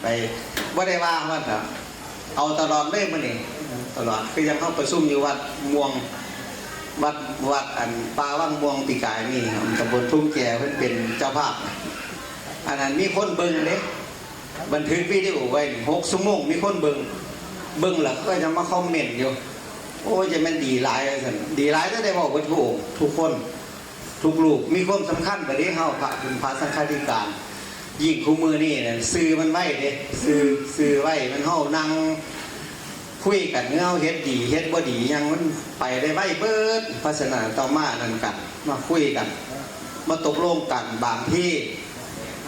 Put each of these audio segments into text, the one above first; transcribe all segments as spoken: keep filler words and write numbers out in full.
ไป บ่ได้ว่ามันเถอะ เอาตลอดเลยมื้อนี้ ตลอด คือยังเข้าประชุมอยู่วัดม่วง วัด วัดอันป่าวังม่วงปีกายนี่ ตำบลทุ่งแกเพิ่นเป็นเจ้าภาพ อันนั้นมีคนเบิ่งเด้ บันทึกวิดีโอไว้หกชั่วโมง มีคนเบิ่ง เบิ่งแล้วก็ยังมาคอมเมนต์อยู่ โอ้ย จะแม่นดีหลายว่าซั่น ดีหลายแต่ได้เว้าเบิดทุกองค์ ทุกคน ทุกรูป มีความสำคัญบ่เด้ เฮาพระเป็นพระสังฆาธิการ ยิ่งคู่มื้อนี้น่ะ สื่อมันไวเด้ สื่อ สื่อไว มันเฮานั่งคุยกัน เฮาเฮ็ดดี เฮ็ดบ่ดีหยัง มันไปได้ไวเบิด เพราะฉะนั้นต้องมานั่นกัน มาคุยกัน มาตกลงกัน บางที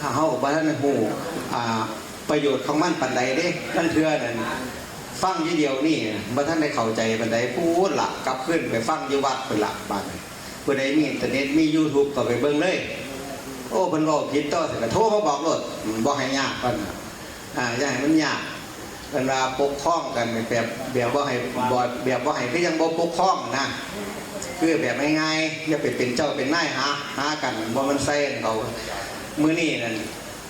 อ่า เฮาก็บ่ทันได้ฮู้ อ่า ประโยชน์ของมันปานใดเด้ ลางเทื่อนั่น ฟังอยู่เดี๋ยวนี้ บ่ทันได้เข้าใจปานใด พู้นล่ะ กลับคืนไปฟังอยู่วัดพู้นล่ะ บาดนี้ ผู้ใดมีอินเทอร์เน็ต มียูทูบ ก็ไปเบิ่งเลย โอ้ เพิ่นเว้าผิดต่อ ก็โทรมาบอกโลด อืม บ่ให้ยาก เพิ่นน่ะ อ่า อย่าให้มันยาก เพิ่นว่าปกครองกันแบบ แบบบ่ให้ บ่ แบบบ่ให้ คือยังบ่ปกครองนะ คือแบบง่ายๆ อย่าไปเป็นเจ้าเป็นนาย หา หากัน บ่แม่นใส่เขา มื้อนี้นั่น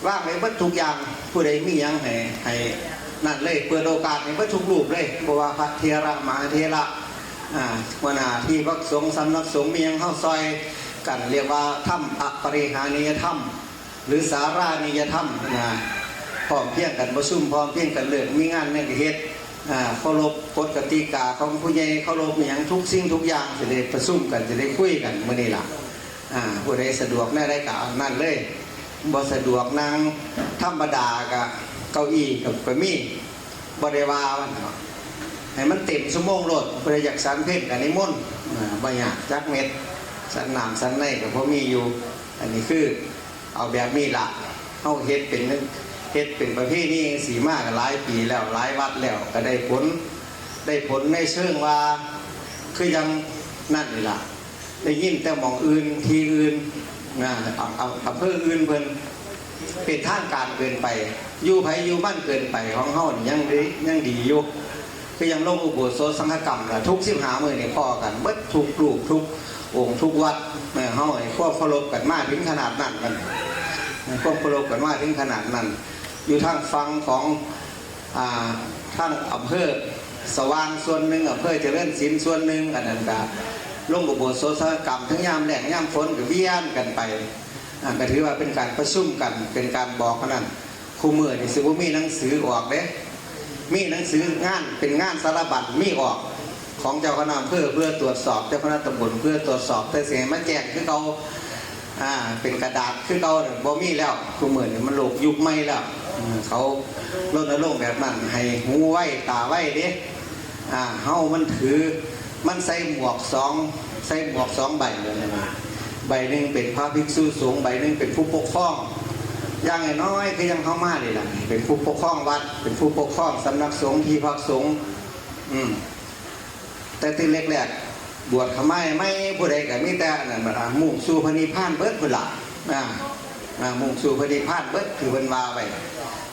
วางไว้เบิดทุกอย่าง ผู้ใดมีหยังให้ ให้นั่นเลย เปิดโอกาสให้เบิดทุกรูปเลย บ่ว่าพระเถระ มหาเถระ อ่า หัวหน้าที่พักสงฆ์ สำนักสงฆ์ มีหยังเฮาซอยกัน เรียกว่าธรรมอปริหานิยธรรม หรือสารานิยธรรมนะ พร้อมเพรียงกันประชุม พร้อมเพรียงกันเลิก มีงานหยังก็เฮ็ด อ่า เคารพกฎกติกาของผู้ใหญ่ เคารพอิหยังทุกสิ่งทุกอย่าง สิได้ประชุมกัน สิได้คุยกันมื้อนี้ล่ะ อ่า ผู้ใดสะดวกแนวใดก็เอานั่นเลย บ่สะดวกนั่งธรรมดาก็เก้าอี้ก็ ก็มี บ่ได้ว่ามันเนาะ ให้มันเต็มชั่วโมงโลด ผู้ใดอยากฉันเพลก็นิมนต์ อ่า บ่ยากจักเม็ด ฉันน้ำฉันในก็พอมีอยู่ อันนี้คือ เอาแบบนี้ล่ะ เฮาเฮ็ดเป็น เฮ็ดเป็นประเพณีจั่งซี้มาก็หลายปีแล้ว หลายวัดแล้ว ก็ได้ผล ได้ผลในเชิงว่า คือยังนั่นนี่ล่ะ ได้ยินแต่หม่องอื่น ที่อื่นนะ อำ อำ อำเภออื่นเพิ่น เป็นทางการเกินไป อยู่ไผอยู่มันเกินไป ของเฮานี่ยังดี ยังดีอยู่ คือยังลงอุโบสถสังฆกรรมล่ะ ทุกสิบห้ามื้อนี่พ้อกันเบิดทุกรูปทุกองค์ทุกวัด เออ เฮาให้ความเคารพกันมาถึงขนาดนั้น มัน ให้ความเคารพกันมาถึงขนาดนั้น อยู่ทางฝั่งของ อ่า ทางอำเภอสว่างส่วนหนึ่ง อำเภอเจริญศิลป์ส่วนหนึ่ง อันนั้นก็ลงอุโบสถสังฆกรรม ทั้งยามแล้งยามฝนก็เวียนกันไป อ่า ก็ถือว่าเป็นการประชุมกัน เป็นการบอกเท่านั้น คู่มื้อนี่สิบ่มีหนังสือออกเด้ มีหนังสืองาน เป็นงานสารบัญมีออก ของเจ้าคณะอำเภอเพื่อตรวจสอบ เจ้าคณะตำบลเพื่อตรวจสอบ แต่สิให้มาแจ้งคือเก่า อ่า เป็นกระดาษคือเก่าเนี่ยบ่มีแล้ว คู่มื้อนี่มันโลกยุคใหม่แล้ว อืม เขารณรงค์แบบนั้น ให้หูไวตาไวเด้ อ่า เฮามันถือ มันใส่หมวกสอง ใส่หมวกสองใบเลยนะ ใบหนึ่งเป็นพระภิกษุสงฆ์ ใบหนึ่งเป็นผู้ปกครอง อย่างน้อยๆ คือยังเข้ามานี่ล่ะ เป็นผู้ปกครองวัด เป็นผู้ปกครองสำนักสงฆ์ ที่พักสงฆ์ อืม แต่ที่แรกๆ บวชเข้ามาใหม่ ผู้ใดก็มีแต่อันนั้น อ่า มุ่งสู่พระนิพพานเบิดพุ้นล่ะ อ่า อ่า มุ่งสู่พระนิพพานเบิด คือเพิ่นว่าไว้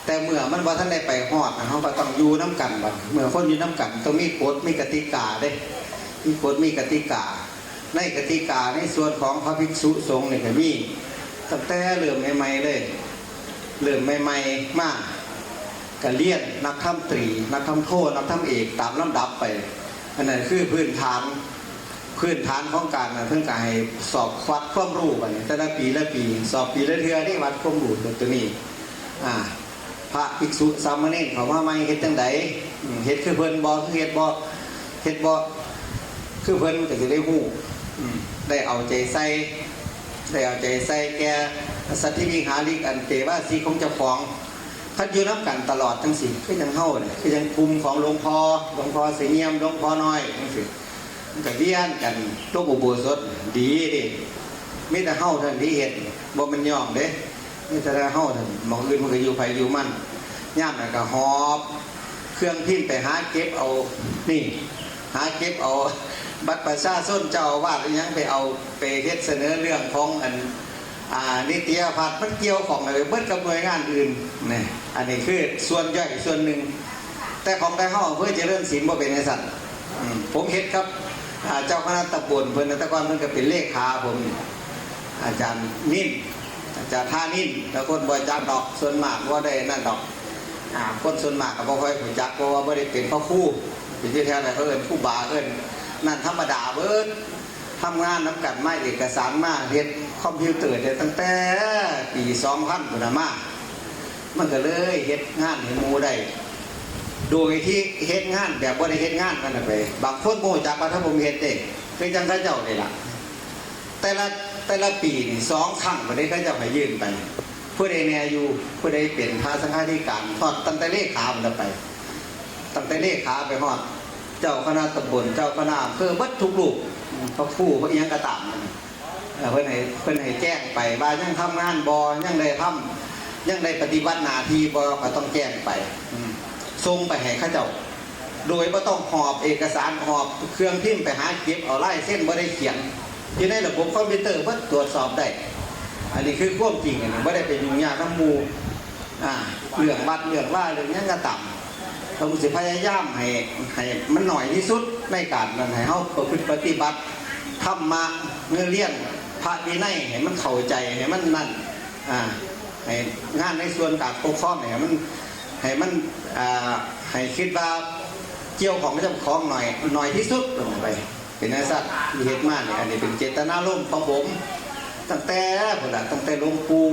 แต่เมื่อมันบ่ทันได้ไปฮอด เฮาก็ต้องอยู่นำกันบัด เมื่อคนอยู่นำกันต้องมีกฎ มีกติกาเด้ มีกฎ มีกติกา ในกติกาในส่วนของพระภิกษุสงฆ์นี่ก็มี ตั้งแต่เริ่มใหม่ๆ เลย เริ่มใหม่ๆ มา ก็เรียนนักธรรมตรี นักธรรมโท นักธรรมเอก ตามลำดับไป อันนั้นคือพื้นฐาน พื้นฐานของการนะ เพิ่นก็ให้สอบวัดความรู้บัดนี้ แต่ละปีละปี สอบปีละเทื่อนี่ วัดความรู้ตัวนี้ อ่า พระภิกษุสามเณรเข้ามาใหม่เฮ็ดจั่งใด อืม เฮ็ดคือเพิ่นบ่ คือเฮ็ดบ่ เฮ็ดบ่ คือเพิ่นก็สิได้ฮู้ อืม ได้เอาใจใส่ ได้เอาใจใส่แก่สัตถิวิหาริก อันเปวาสิของเจ้าของ คันอยู่นำกันตลอดจั่งซี้ คือจั่งเฮาเนี่ย คือจั่งกลุ่มของหลวงพ่อ หลวงพ่อเสงี่ยม หลวงพ่อน้อยจั่งซี้ มันก็เวียนกันลงอุโบสถ ดีเด้ มีแต่เฮาเท่านั้นที่เฮ็ด บ่แม่นย่องเด้ มีแต่เฮาเท่านั้น หม่องอื่นมันก็อยู่ไผอยู่มัน ยามนั้นก็หอบเครื่องพิมพ์ไปหาเก็บเอา นี่ หาเก็บเอาบัตรประชาชนเจ้าอาวาสอิหยังไปเอา ไปเฮ็ดเสนอเรื่องของอัน อ่า นิตยพัฒน์ มันเกี่ยวข้องกันไปเบิดกับหน่วยงานอื่น นี่ อันนี้คือส่วนย่อยส่วนหนึ่ง แต่ของแต่เฮาอำเภอเจริญศิลป์บ่เป็นจั่งซั้น อืม ผมเฮ็ดกับ อ่า เจ้าคณะตำบลเพิ่น แต่ก่อนเพิ่นก็เป็นเลขาผม อาจารย์นิน อาจารย์ธานิน แล้วคนบ่จักดอก ส่วนมากบ่ได้นั่นดอก อ่า คนส่วนมากก็บ่ค่อยรู้จัก เพราะว่าบ่ได้เป็นพระครู เป็นที่แท้แล้วเขาเอิ้นครูบา เอิ้นนั่นธรรมดาเบิด ทำงานนำกันมา เอกสารมา เฮ็ดคอมพิวเตอร์ได้ตั้งแต่ปีสองพันพุ้นน่ะมา มันก็เลยเฮ็ดงานให้หมู่ได้ โดยที่เฮ็ดงานแบบบ่ได้เฮ็ดงานนั่นน่ะไป บางคนบ่รู้จักว่าถ้าผมเฮ็ดเด้ คือจั่งเขาเจ้านี่ล่ะ แต่ละ แต่ละปีนี่สองครั้งบ่ได้เขาเจ้าให้ยื่นไป ผู้ใดแหน่อยู่ ผู้ใดเป็นพระสังฆาธิการ ฮอดตั้งแต่เลขาพุ้นน่ะไป ตั้งแต่เลขาไปฮอดเจ้าคณะตำบล เจ้าคณะอำเภอ เบิดทุกรูป พระครู พระอิหยังก็ตามนั่นน่ะ เอ่อ เพิ่นให้ เพิ่นให้แจ้งไปว่ายังทำงานบ่ ยังได้ทำ ยังได้ปฏิบัติหน้าที่บ่ ก็ต้องแจ้งไป อืม ส่งไปให้เขาเจ้า โดยบ่ต้องหอบเอกสาร หอบเครื่องพิมพ์ไปหาเก็บเอาลายเซ็น บ่ได้เขียน อยู่ในระบบคอมพิวเตอร์เบิด ตรวจสอบได้ อันนี้คือความจริง อันนี้บ่ได้ไปยุ่งยากนำหมู่ อ่า เรื่องวัดเรื่องวาเรื่องหยังก็ตาม เราสิพยายามให้ ให้มันน้อยที่สุดในการนั้น ให้เฮาประพฤติปฏิบัติธรรมะ เรียนพระวินัยให้มันเข้าใจ ให้มันนั่น อ่า ให้งานในส่วนการปกครองเนี่ย ให้มัน ให้มัน อ่า ให้คิดว่าเกี่ยวของกับเจ้าของหน่อย หน่อยที่สุดลงไป เป็นจั่งซั้นที่เฮ็ดมาเนี่ย อันนี้เป็นเจตนารมณ์ของผม ตั้งแต่พุ้นล่ะ ตั้งแต่หลวงปู่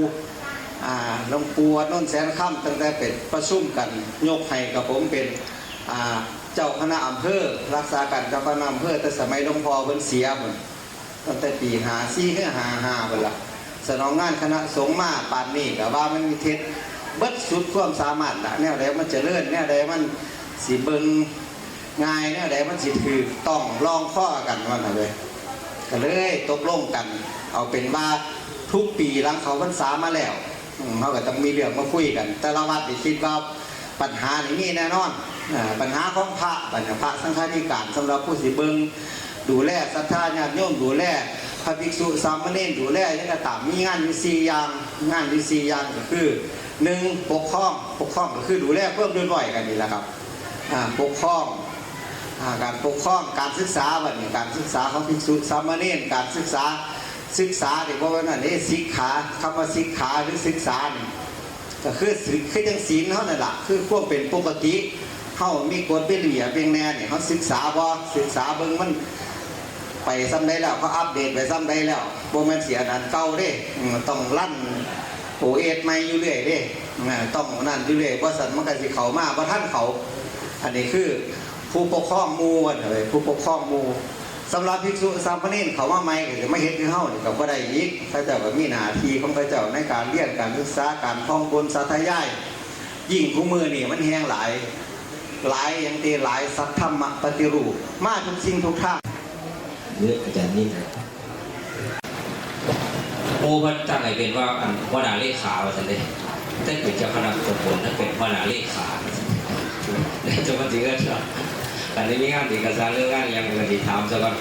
อ่า หลวงปู่วัดโนนแสนคำ ตั้งแต่ไปประชุมกัน ยกให้กับผมเป็น อ่า เจ้าคณะอำเภอ รักษาการเจ้าคณะอำเภอ แต่สมัยหลวงพ่อเพิ่นเสียพุ้น ตั้งแต่ปีห้าสี่หรือห้าห้าพุ้นล่ะ สนองงานคณะสงฆ์มาปานนี้ ก็ว่ามันมีเฮ็ดเบิดสุดความสามารถล่ะ แนวใดมันเจริญ แนวใดมันสิเบิ่ง ง่ายแนวใดมันสิถูกต้องลองคอกันว่าซั่นเด้ ก็เลยตกลงกัน เอาเป็นว่าทุกปีหลังเข้าพรรษามาแล้ว อืม เฮาก็ต้องมีเรื่องมาคุยกัน แต่ละวัดนี่คิดว่าปัญหานี่มีแน่นอน อ่า ปัญหาของพระ ปัญหาพระสังฆาธิการ สำหรับผู้สิเบิ่ง ดูแลศรัทธาญาติโยม ดูแลพระภิกษุสามเณร ดูแลหยังก็ตาม มีงานอยู่สี่อย่าง งานอยู่สี่อย่างก็คือ หนึ่ง ปกครอง ปกครองก็คือดูแลความเรียบร้อยกันนี่แหละครับ อ่า ปกครอง อ่า การปกครอง การศึกษา บัดนี้การศึกษาของภิกษุสามเณร การศึกษา ศึกษานี่บ่แม่นอันนี้ สิกขา คำว่าสิกขาหรือศึกษานี่ ก็คือสิ คือจั่งศีลเฮานั่นล่ะ คือความเป็นปกติ เฮามีกฎมีระเบียบเพียงแน่นี่ เฮาศึกษาบ่ ศึกษาเบิ่งมันไปส่ำใดแล้ว เขาอัปเดตไปส่ำใดแล้ว บ่แม่นสิอันนั้นเก่าเด้ อืม ต้องรันโอเอสใหม่อยู่เรื่อยเด้ อ่า ต้องนั่นอยู่เรื่อย บ่ซั้นมันก็สิเข้ามาบ่ทันเขา อันนี้คือผู้ปกครองหมู่ว่าซั่นเด้ ผู้ปกครองหมู่ สำหรับภิกษุสามเณรเข้ามาใหม่ก็สิมาเฮ็ดคือเฮานี่ก็บ่ได้อีก เขาเจ้าก็มีหน้าที่ของเขาเจ้าในการเรียนการศึกษา การท่องบนสาธยาย ยิ่งคุมื้อนี่มันแฮงหลาย หลายหยังติ หลายสัทธรรมปฏิรูป มาทุกสิ่งทุกทาง เลือกอาจารย์นิ่ม หมู่เพิ่นตั้งให้เป็นว่าอันหัวหน้าเลขาว่าซั่นเด้ แต่เป็นเจ้าคณะตำบล แต่เป็นหัวหน้าเลขา แล้วจะมาถือว่า อันนี้มีงานเอกสารหรืองานหยังก็สิถามซะก่อน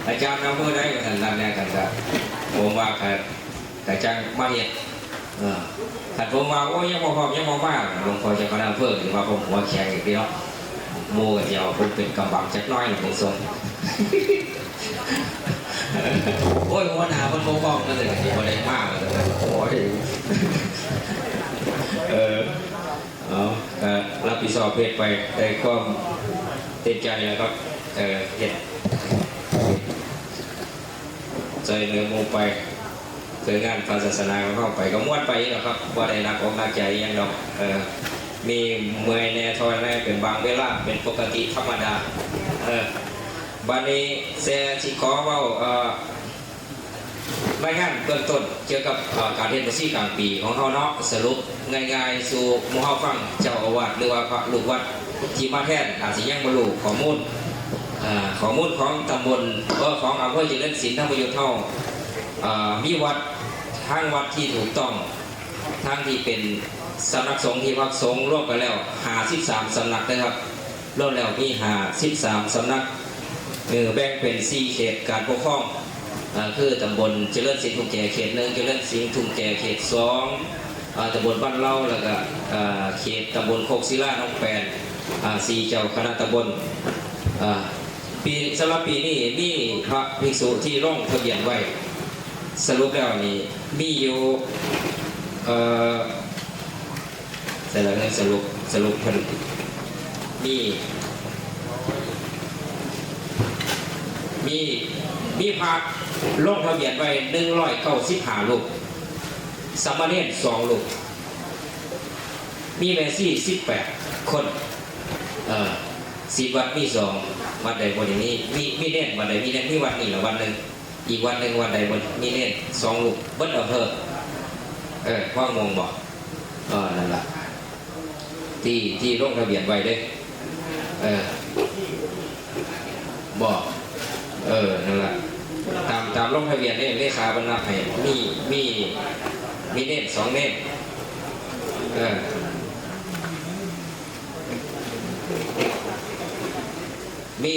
อาจารย์อำเภอใดว่าซั่น นั่นแหละกันก็ ผมว่าก็ ก็จั่งมาเฮ็ด เออ คันผมว่า โอ้ย ยังบ่พร้อม ยังบ่มา หลวงพ่อเจ้าคณะอำเภอถือว่าผมหัวแข็งอีกเด้เนาะ หมู่ก็สิเอาผมเป็นกำบังจักหน่อยหนึ่งส่ง โอ้ย หัวหน้าเพิ่นบ่พร้อมนั่นเลย ก็สิบ่ได้มาเลย โอ้ย เออ เอา ก็รับผิดชอบเฮ็ดไป ได้ความเต็มใจแล้วครับ เออ เฮ็ด ช่วยเหลือหมู่ไป เพื่องานพระศาสนาของเฮาไป ก็ม่วนไปนี่แหละครับ บ่ได้หนักอกหนักใจอิหยังดอก เออ มีเมื่อยแหน่ ท้อแหน่ เป็นบางเวลา เป็นปกติธรรมดา เออ บัดนี้แซ่สิขอเว้า เอ่อ รายงานเบื้องต้นเกี่ยวกับ เอ่อ การเฮ็ดบัญชีกลางปีของเฮาเนาะ สรุปง่ายๆ สู่หมู่เฮาฟัง เจ้าอาวาสหรือว่าพระลูกวัดที่มาแทน อาจสิยังบ่รู้ข้อมูล อ่า ข้อมูลของตำบล เอ่อ ของอำเภอเจริญศิลป์ธรรมยุทธเฮา อ่า มีวัด ทางวัดที่ถูกต้อง ทั้งที่เป็นสำนักสงฆ์ที่พักสงฆ์รวมกันแล้ว ห้าสิบสาม สำนักนะครับ รวมแล้วมี ห้าสิบสาม สำนัก เออ แบ่งเป็น สี่ เขตการปกครอง อ่า คือตำบลเจริญศิลป์ทุ่งแก่เขตหนึ่ง เจริญศิลป์ทุ่งแก่เขตสอง อ่า ตำบลบ้านเล้า แล้วก็ อ่า เขตตำบลโคกศิลาหนองแปน อ่า สี่ เจ้าคณะตำบล อ่า ปี สำหรับปีนี้มีพระภิกษุที่ลงทะเบียนไว้ สรุปแล้วนี่มีอยู่ เอ่อ แต่ละเรื่องสรุป สรุปเพิ่นมี มี มีพระลงทะเบียนไว้หนึ่งร้อยเก้าสิบห้ารูป สามเณรสองรูป มีแม่ชีสิบแปดคน เอ่อ ศิษย์วัดมีสอง วัดใดบ่ได้มี มี มีเณร วัดใดมีเณร มีวัดนี้ละวัดหนึ่ง อีกวัดหนึ่ง วัดใดบ่มีเณร สองรูป เบิดอำเภอ เออ ว่างงบ่ เออ นั่นล่ะ ที่ ที่ลงทะเบียนไว้เด้ เออ บ่ เออ นั่นล่ะ ตาม ตามลงทะเบียนเด้ เลขาเพิ่นนับให้ มี มี มีเณรสองเณร เออ มี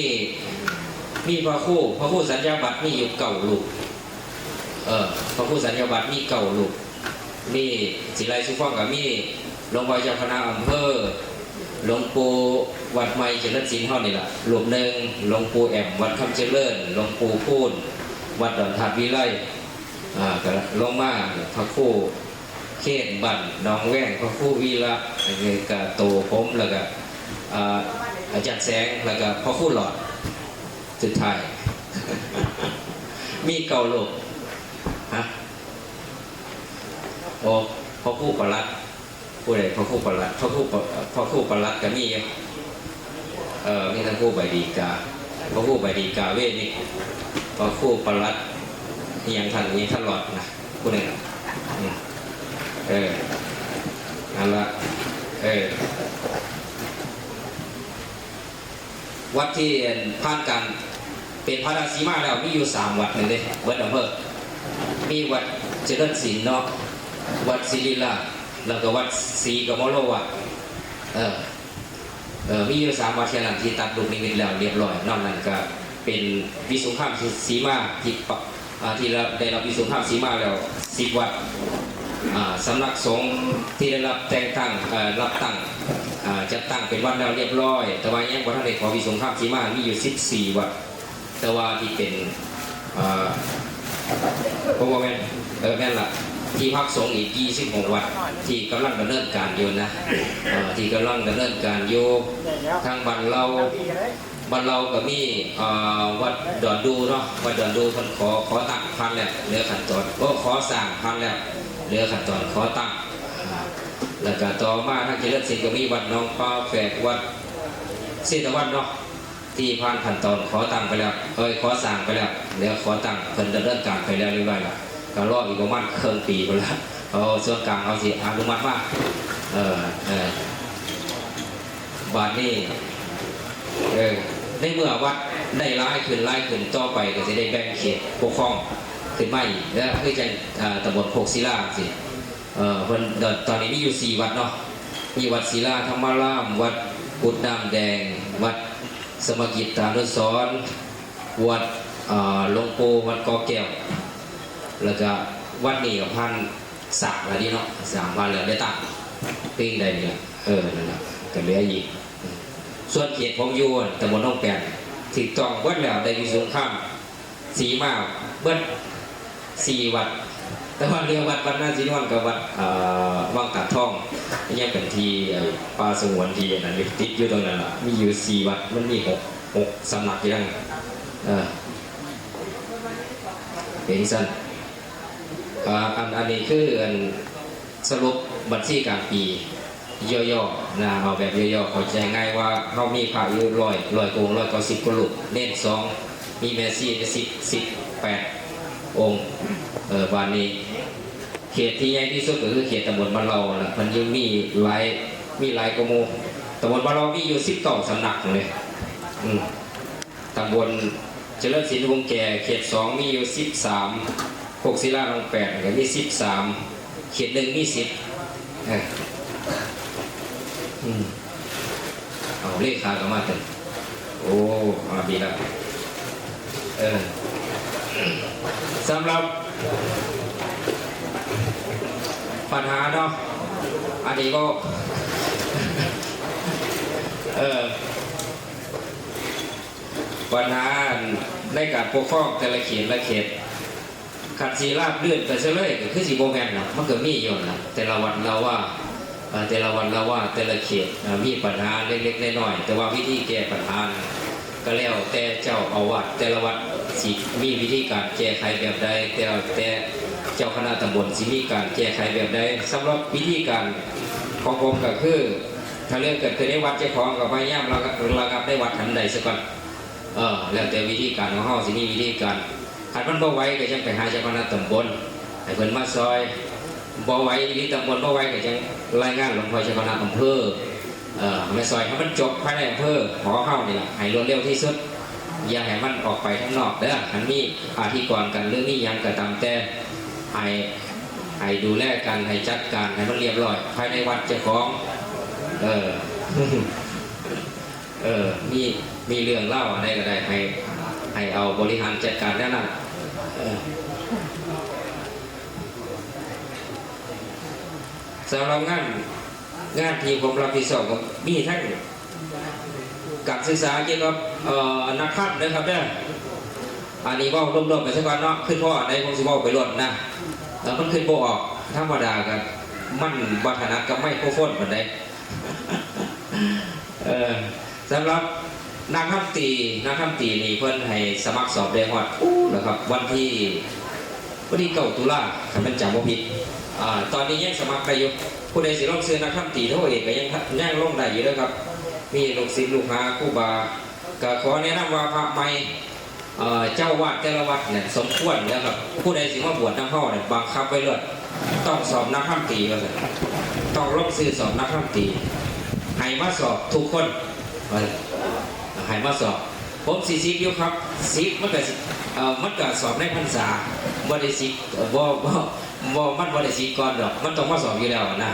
มีพระครู พระครูสัญญาบัตรมีอยู่เก้ารูป เออ พระครูสัญญาบัตรมีเก้ารูป มี สิไล่สู่ฟังก็มี หลวงพ่อเจ้าคณะอำเภอ หลวงปู่วัดใหม่เจริญศิลป์เฮานี่ล่ะ รูปหนึ่ง หลวงปู่แอม วัดคำเจริญ หลวงปู่พูน วัดดอนธาตุวิไล อ่า ก็ลงมา พระครูเคน บ้านหนองแวง พระครูวีระ อันนี้ก็โตผม แล้วก็ อ่า อาจารย์แสง แล้วก็พระครูหลอด สุดท้าย มีเก้ารูป ฮะ โอ้ พระครูประหลัด ผู้ใด พระครูประหลัด พระครูประ พระครูประหลัดก็มีอยู่ เออ มีทั้งครูใบดีกา พระครูใบดีกาเวทนี่ พระครูประหลัด อิหยังท่าน อิหยังท่านหลอดนะ ผู้หนึ่ง อืม เออ นั่นละ เออ วัดที่ผ่านการเป็นพระราชสีมาแล้วมีอยู่สามวัดนี่เด้ เบิดอำเภอ มีวัดเจริญศิลป์เนาะ วัดศิริราช แล้วก็วัดศรีกมลวาส เออ เออ มีอยู่สามวัดแค่นั้นที่ตัดลูกนิมิตแล้วเรียบร้อย นอกนั้นก็เป็นวิสุงคามสีมาที่ปะ อ่า ที่เราได้รับวิสุงคามสีมาแล้วสิบวัด อ่า สำนักสงฆ์ที่ได้รับแต่งตั้ง เอ่อ รับตั้ง อ่า จัดตั้งเป็นวัดแล้วเรียบร้อย แต่ว่ายังบ่ทันได้ขอวิสุงคามสีมา มีอยู่สิบสี่วัด แต่ว่าที่เป็น อ่า เพราะว่าแม่น เออ แม่นละ ที่พักสงฆ์อีกยี่สิบหกวัด ที่กำลังดำเนินการอยู่นะ เอ่อ ที่กำลังดำเนินการอยู่ ทางบ้านเรา บ้านเราก็มี เอ่อ วัดดอนดูเนาะ วัดดอนดูเพิ่นขอ ขอตั้งผ่านแล้ว เหลือขั้นตอน โอ้ ขอสร้างผ่านแล้ว เหลือขั้นตอนขอตั้ง อ่า แล้วก็ต่อมาทางเจริญศิลป์ก็มีวัดหนองปลาแฝก วัดเชตวันเนาะ ที่ผ่านขั้นตอนขอตั้งไปแล้ว เอ้ย ขอสร้างไปแล้ว เหลือขอตั้ง เพิ่นดำเนินการไปแล้วเรียบร้อยแล้ว ก็รออีกประมาณครึ่งปีพุ้นละ เอาส่วนกลางเอาสิอนุมัติมา เออ เออ บาดนี้ เออ ในเมื่อวัดได้หลายขึ้นหลายขึ้น ต่อไปก็สิได้แบ่งเขตปกครองขึ้นมาอีก แล้วคือจั่ง อ่า ตำบลโคกศิลาจั่งซี้ เออ เพิ่น ตอนนี้มีอยู่สี่วัดเนาะ มีวัดศิลาธรรมาราม วัดกุดน้ำแดง วัดสมกิตตานุสรณ์ วัด อ่า หลวงปู่ วัดกอแก้ว แล้วก็วัดนี้ก็ผ่านสร้างแล้วเด้เนาะ สร้างผ่านแล้วได้ตั้ง ปีใดนี่ล่ะ เออ นั่นล่ะ ก็เหลืออีก ส่วนเขตผมอยู่ตำบลหนองแปน ถูกต้องเบิดแล้ว ได้วิสุงคามสีมาเบิดสี่วัด แต่ว่าเหลือวัดบ้านนาสีนวลกับวัด เอ่อ วังตาดทอง ยังเป็นที่ เอ่อ ป่าสงวนที่อันนั้นอยู่ ติดอยู่ตรงนั้นล่ะ มีอยู่สี่วัด มันมีหก หกสำนักอยู่นั่น เออ เป็นจั่งซั้น อ่า อัน อันนี้คืออันสรุปบัญชีกลางปีย่อๆ นะ เอาแบบย่อๆ เข้าใจง่ายว่าเฮามีพระอยู่ร้อย ร้อยกว่าองค์ ร้อยเก้าสิบกว่ารูป เณรสอง มีแม่ชีสิบ สิบแปดองค์ เอ่อ บาดนี้ เขตที่ใหญ่ที่สุดก็คือเขตตำบลบ้านเราล่ะ มันยังมีหลาย มีหลายกว่าหมู่ ตำบลบ้านเรามีอยู่สิบเก้าสำนักเลย อืม ตำบลเจริญศิลป์วงแก่ เขตสองมีอยู่สิบสาม โคกศิลาหนองแปนก็มีสิบสาม เขตหนึ่งมีสิบ เออ อืม เอาเลขากลับมาเถอะ โอ้ อ่า ดีแล้ว เออ สำหรับ ปัญหาเนาะ อันนี้ก็ เออ ปัญหาในการปกครองแต่ละเขตละเขต คันสิราบรื่นไปซะเลยก็คือสิบ่แม่นนะ มันก็มีอยู่นะ แต่ละวัดละว่า อ่าแต่ละวัดละว่าแต่ละเขตอ่ามีปัญหาเล็กๆน้อยๆแต่ว่าวิธีแก้ปัญหานั้นก็แล้วแต่เจ้าอาวาสแต่ละวัดสิมีวิธีการแก้ไขแบบใดแต่แต่เจ้าคณะตำบลสิมีการแก้ไขแบบใดสำหรับวิธีการของผมก็คือ ถ้าเรื่องเกิดขึ้นในวัดเจ้าของก็พยายามระงับระงับในวัดทันใดซะก่อน เออแล้วแต่วิธีการของเฮาสิมีวิธีการคันมันบ่ไหวก็จั่งไปหาเจ้าคณะตำบลให้เพิ่นมาซอยบ่ไหวอีหลีตำบลบ่ไหวก็จั่งรายงานหลวงพ่อเจ้าคณะอำเภอเอ่อมาซอยให้มันจบภายในอำเภอของเฮานี่ล่ะให้รวดเร็วที่สุด อย่าให้มันออกไปข้างนอกเด้อคันมีอธิกรณ์กันหรือมีหยังก็ตามแต่ให้ให้ดูแลกันให้จัดการให้มันเรียบร้อยภายในวัดเจ้าของเออ เออ มี มีเรื่องเล่าอะไรก็ได้ ให้ ให้เอาบริหารจัดการแนวนั้นเออสำหรับงาน งานที่ผมรับผิดชอบก็มีทั้งการศึกษาเกี่ยวกับเอ่อนักธรรมนะครับเด้ออันนี้เว้ารวมๆไปซะก่อนเนาะ ขึ้นพ่ออันใดผมสิเว้าไปโลดนะเออมันขึ้นบ่ออก ธรรมดาก็มันบ่ถนัดกับไมโครโฟนปานใด เออสำหรับนักธรรมตรีนักธรรมตรีนี่เพิ่นให้สมัครสอบได้ฮอดอู้แล้วครับ วันที่วันที่เก้าตุลาคันแม่นจำบ่ผิดอ่าตอนนี้ยังสมัครได้อยู่ผู้ใดสิลงชื่อนักธรรมตรีโทเอกก็ยังยังลงได้อยู่เด้อครับ มีลูกศิษย์ลูกหาครูบาก็ขอแนะนำว่าพระใหม่ เอ่อเจ้าวัดแต่ละวัดเนี่ยสมควรแล้วครับผู้ใดสิมาบวชนำเฮาเนี่ยบังคับไว้เลยต้องสอบนักธรรมตรีว่าซั่นต้องลงชื่อสอบนักธรรมตรีให้มาสอบทุกคนว่าให้มาสอบผมสิสิทธิ์อยู่ครับสิทธิ์มันก็สิเอ่อมันก็สอบในพรรษาบ่ได้สิทธิ์เอ่อบ่บ่บ่มันบ่ได้สิทธิ์ก่อนดอกมันต้องมาสอบอยู่แล้วนะ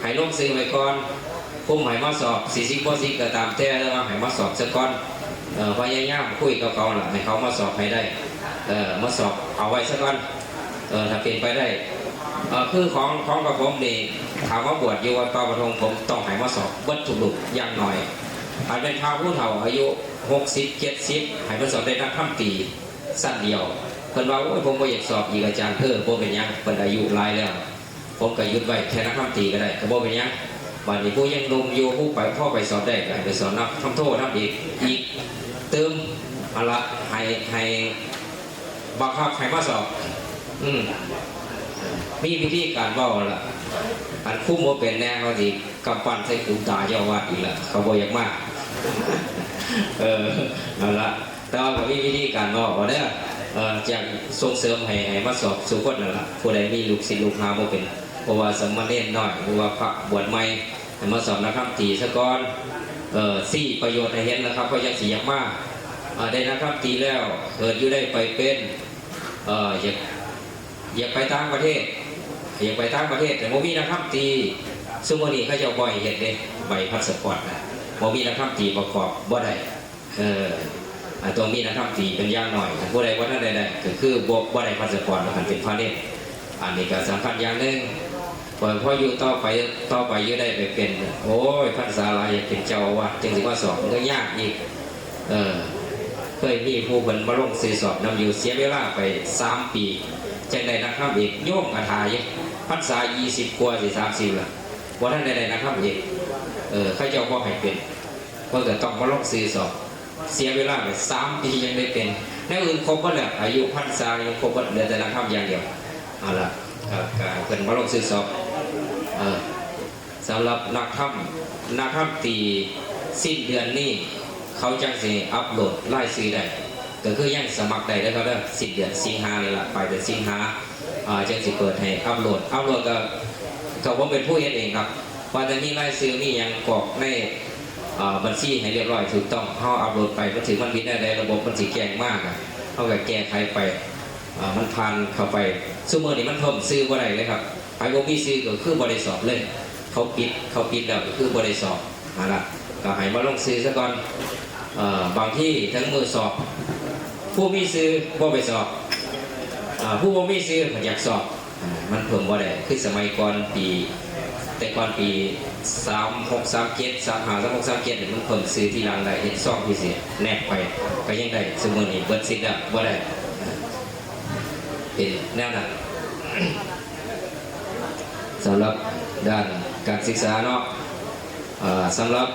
ให้ลงชื่อไว้ก่อน ผมให้มาสอบสิสิบ่สิก็ตามแต่แล้วว่าให้มาสอบซะก่อนเอ่อพยายามคุยกับเขาล่ะให้เขามาสอบให้ได้เอ่อมาสอบเอาไว้ซะก่อนเอ่อถ้าเป็นไปได้เอ่อคือของของกับผมนี่ถามว่าบวชอยู่วัดป่าปทุมผมต้องให้มาสอบเบิดทุกรูปอย่างน้อยอาจเป็นพระผู้เฒ่าอายุหกสิบเจ็ดสิบให้มาสอบได้นักธรรมตรีสั้นเดียวเพิ่นว่าโอ้ยผมบ่อยากสอบอีกอาจารย์เออบ่เป็นหยังเพิ่นอายุหลายแล้ว ผมก็หยุดไว้แค่นักธรรมตรีก็ได้ก็บ่เป็นหยังบัดนี้ผู้ยังหนุ่มอยู่ผู้ไปพ่อไปสอบได้ก็ให้ไปสอนนักธรรมโทนักอีกอีกเติมเอาละให้ให้บังคับให้มาสอบอืมมีวิธีการเว้าละอันคุมบ่เป็นแน่เขาสิกำปั้นใส่ขุนตาเจ้าอาวาสอีกละเขาบ่อยากมาเออเอาละ แต่ว่าก็มีวิธีการบอกว่าเด้อเอ่ออยากส่งเสริมให้ให้มาสอบสู่คนนั่นล่ะผู้ใดมีลูกศิษย์ลูกหาบ่เป็นเพราะว่าสามเณรน้อยหรือว่าพระบวชใหม่ให้มาสอบนักธรรมตรีซะก่อนเอ่อสี่ประโยชน์ให้เห็นนะครับก็ยังสิอยากมาอ่าได้นักธรรมตรีแล้วเกิดอยู่ได้ไปเป็นเอ่ออยากอยากไปต่างประเทศอยากไปต่างประเทศแต่บ่มีนักธรรมตรีซุมื้อนี้เขาเจ้าบ่ให้เฮ็ดเด้ใบพาสปอร์ตนะบ่มีนักธรรมตรีประกอบบ่ได้ เอออ่าต้องมีนักธรรมตรีเป็นอย่างน้อยถ้าผู้ใดบ่ทันได้ได้ก็คือบ่บ่ได้พาสปอร์ตคันเป็นพระเณรอันนี้ก็สำคัญอย่างหนึ่งพอพออยู่ต่อไปต่อไปอยู่ได้ไปเป็นโอ้ยพรรษาหลายอยากเป็นเจ้าอาวาสจึงสิมาสอบมันก็ยากอีกเออเคยมีผู้เพิ่นมาลงชื่อสอบนำอยู่เสียเวลาไปสามปีจังได้นักธรรมเอกโยมกะถาอยู่พรรษายี่สิบกว่าสิสามสิบละบ่ทันได้ได้นักธรรมเอกเออเขาเจ้าบ่ให้เป็นเพิ่นก็ต้องมาลงชื่อสอบ เสียเวลาไปสามปียังได้เป็นแนวอื่นครบหมดแล้วอายุพรรษายังครบหมดเหลือแต่นักธรรมอย่างเดียวเอาละครับก็เพิ่นมาลงชื่อสอบเออสำหรับนักธรรมนักธรรมตรีสิ้นเดือนนี้เขาจังสิอัปโหลดรายชื่อได้ก็คือยังสมัครได้เด้อครับเด้อสิ้นเดือนสิงหานี่ล่ะปลายเดือนสิงหาอ่าจังสิเปิดให้อัปโหลดอัปโหลดก็ก็ผมเป็นผู้เฮ็ดเองครับว่าแต่มีรายชื่อมีหยังกรอกใน อ่าบัญชีให้เรียบร้อยถูกต้องเฮาอัปโหลดไปมันถือมันผิดแนวใดระบบมันสิแจ้งมาก็เฮาก็แก้ไขไปอ่ามันผ่านเข้าไปซุมื้อนี้มันเพิ่มชื่อบ่ได้เลยครับไผบ่มีชื่อก็คือบ่ได้สอบเลยเขาปิดเขาปิดแล้วก็คือบ่ได้สอบนั่นล่ะก็ให้มาลงชื่อซะก่อนเอ่อบางทีถึงมื้อสอบผู้มีชื่อบ่ไปสอบอ่าผู้บ่มีชื่อเพิ่นอยากสอบ อ่ามันเพิ่มบ่ได้คือสมัยก่อนปีแต่ก่อนปีสามหกสามเจ็ดสามห้าสามหกสามเจ็ดเนี่ยมันเพิ่มชื่อทีหลังได้เฮ็ดซองพิเศษแนบไปก็ยังได้ซุมื้อนี้เบิดสิทธิ์แล้วบ่ได้อ่าเป็นแนวนั้นสำหรับด้าน การศึกษาเนาะ เอ่อ สำหรับ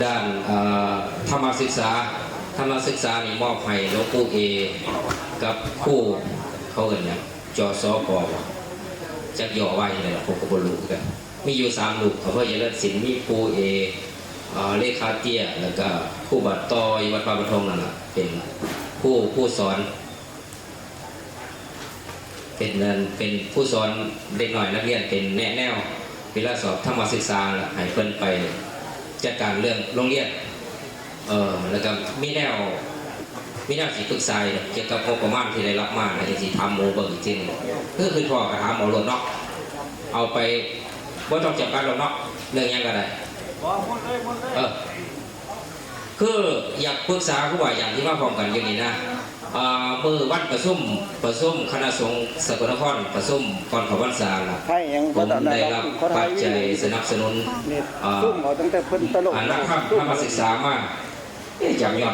ด้าน เอ่อ ธรรมศึกษา ธรรมศึกษานี่มอบให้หลวงปู่เอ กับครูเขาเอิ้นหยัง จสก บ่ จักย่อว่าจั่งใด๋ล่ะ ผมก็บ่รู้คือกัน มีอยู่สามรูป อำเภอเจริญศิลป์ มีปู่เอ เอ่อ เลขาเตี้ย แล้วก็ครูบาต่อ อยู่วัดป่าปะทงนั่นล่ะ เป็นครู ครูสอน เป็นนั่น เป็นผู้สอนเด็กน้อยนักเรียน เป็นแนะแนวเวลาสอบธรรมศึกษา แล้วให้เพิ่นไปจัดการเรื่องโรงเรียน เอ่อ แล้วก็มีแนว มีแนวสิปรึกษาเกี่ยวกับงบประมาณที่ได้รับมา แล้วจั่งสิถามหมู่เบิ่งอีกทีหนึ่ง คือ คือพ่อก็ถามเอาโลดเนาะ เอาไป บ่ต้องจำกัดหรอกเนาะ เรื่องหยังก็ได้ เออ คืออยากปรึกษาครูบาอาจารย์ที่มาพร้อมกันอยู่นี่นะ อ่า มื้อวันประชุม ประชุมคณะสงฆ์สกลนคร ประชุมก่อนเข้าพรรษาล่ะ ให้หยัง ผมได้รับปัจจัยสนับสนุน นี่ อ่า ซุ่มเอาตั้งแต่เพิ่นตลก อ่า นักธรรม ธรรมศึกษามา เอ๊ะ จำยอด